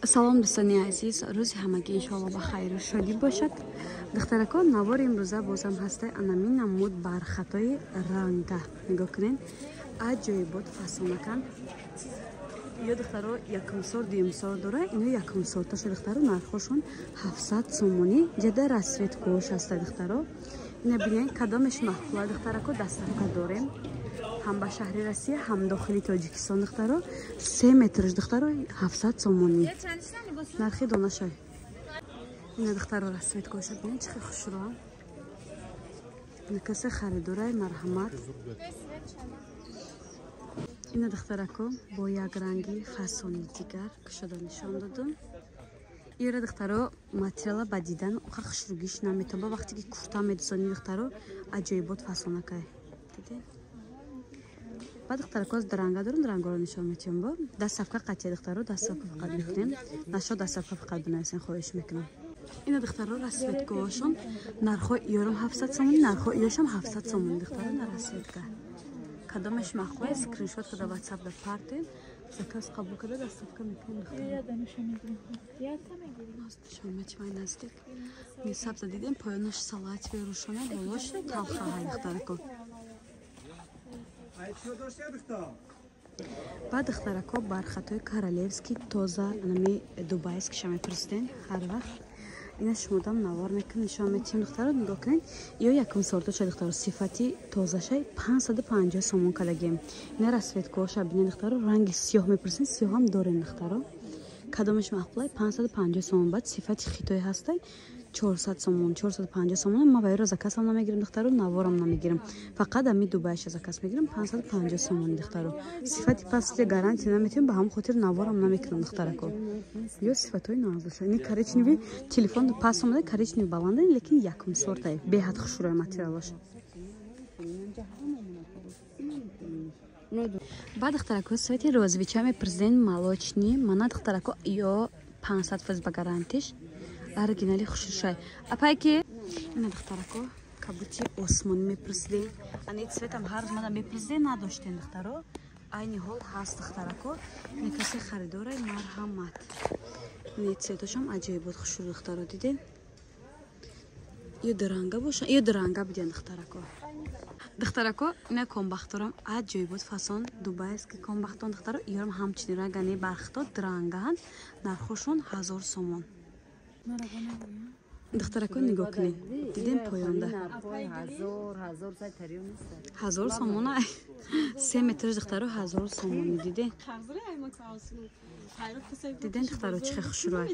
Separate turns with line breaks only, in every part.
Салом, дӯстони азиз, рӯзи ҳамагӣ иншоалло ба хайру шодӣ бошад. Духтаракон, навори имрӯза бозам ҳастай анамин намуд бархатои ранга. Нигоҳ кунед, аҷоибот фасонакан. Ё духтаро якумсор, дуюмсор дора, ино якумсорташа, духтаро, нархошон 700 сомонӣ. Ҷада расцветкош ҳастай, духтаро. Ина бинед, кадомеш маъқула, духтарако, доставка дорем. Ҳам ба шаҳри Россия, ҳам дохили Тоҷикистон, духтаро. 3 метрш, духтаро, 700 сомонӣ. Нархи донашай. Ина, духтаро, расцветкоша бинед, чӣ хел хушрӯам. Ина касе харидорай, марҳамат. Ина, духтарако, бо якранги фасони дигар кушода нишон додум. Ира, духтаро, материала ба дидан оқа хушругиш наметоба. Вақте ки курта медусонӣ, духтаро, аҷоибот фасонакай. Дидед? Баъд, духтарако, дранга дорум, дрангоро нишон метиҳам. Бо доставка қатъия, духтаро, доставка фақат мекунем. Нашо доставка фақат бинависен, хоҳиш мекунам. Ина, духтаро, расцветкаҳошон нархҳо иёрам 700 сомонӣ, нархҳо иёшам 700 сомонӣ, духтаро, на расцветка. Кадомеш маъқул, скриншот када WhatsApp да партем, заказ қабул када доставка мекунем, духтаро. Нишон метиҳам наздик. Ми сабза дидем, поёнаш салатовый рӯшона, болош талхаҳай, духтарако. Баъд, духтарако, бархатҳои королевский тоза, анами дубайскиша мепурсиден ҳар вақт. Ина шумодам навор мекунем, нишон метиҳем, духтаро, нигоҳ кунед. Ё якум сорташа, духтаро, сифати тозашай 550 сомон кадагем. Ина расцветкоша бинед, духтаро, ранги сиёҳ мепурсен, сиёҳам дорем, духтаро. Кадомеш маъқулай, 550 сомон. Баъд сифати хитой ҳастай 400 сомон, 450 сомон. Ман вайро заказам намегирам, духтаро, наворам намегирам. Фақат ами дубайша заказ мегирам, 550 сомони, духтаро. Сифати пасти гарантия наметиҳам, ба ҳамон хотир наворам намекунам, духтарако. Ё сифатҳои нағз. Ини коричневый телефон паст омада, коричневый баланда, лекин якум сортай. Беҳад хушрӯя материалош. Баъд, духтарако, цвети розовича мепурсиден, молочный. Мана, духтарако, ё 500% ба гарантиш. Оригинали хушрӯшай. Апай ки? Ина, духтарако, кабути осмонӣ мепурсидем. Ани цветам ҳар рӯз мада мепурсидем, надоштем, духтаро. Айни ҳол ҳаст, духтарако. Ина касе харидорай, марҳамат. Ини цветошам аҷоибот хушрӯ, духтаро, дидед? Ё дуранга боша, ё дуранга биден, духтарако. Духтарако, ина комбахторам аҷоибот фасон, дубайский комбахтон, духтаро, иёрам ҳамчунин рангани бархто дурангаанд, нархошон 1000 сомон. Духтарако, нигоҳ кунед, дидем поёнда 1000 сомона, 3 метрш, духтаро, 1000 сомонӣ, дидем. Дидем, духтаро, чӣ хел хушрӯя.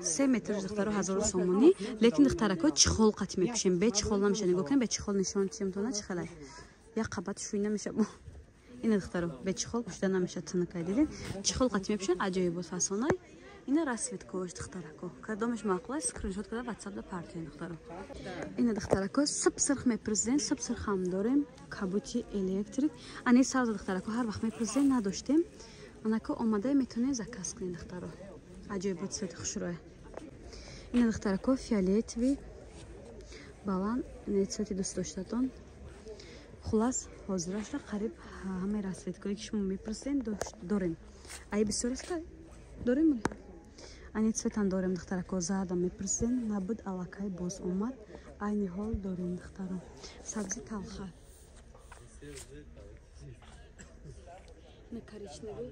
3 метрш, духтаро, 1000 сомонӣ, лекин, духтарако, чехол қати мепӯшем, бе чехол намеша. Нигоҳ кунед, бе чехол нишон тиёмтона чӣ хелай. Як қабат шӯй намеша. Ина, духтаро, бе чехол пӯшида намеша, тунукай, дидем? Чехол қати мепӯшем, аҷоибот фасонай. Ина расцветкош, духтарако. Кадомеш маъқул, скриншот када WhatsApp да партиен, духтаро. Ина, духтарако, сиб сирх мепурсиден, сиб сирх ҳам дорем, кабути электрик. Ани сабза, духтарако, ҳар вақт мепурсиден, надоштем. Анако омада метавонед заказ кунед, духтаро. Аҷоибот цвети хушрӯя. Ина, духтарако, фиолетовый баланд, ина цвети дӯст доштатон. Хулас, ҳозирашра қариб ҳамаи расцветкое ки шумо мепурсиден дорем. Ай бисёр аст, дорем? Ани цветам дорем, духтарако, зардам мепурсиден, набуд, аллакай боз омад. Айни ҳол дорем, духтаро. Сабзи талха. На коричневый.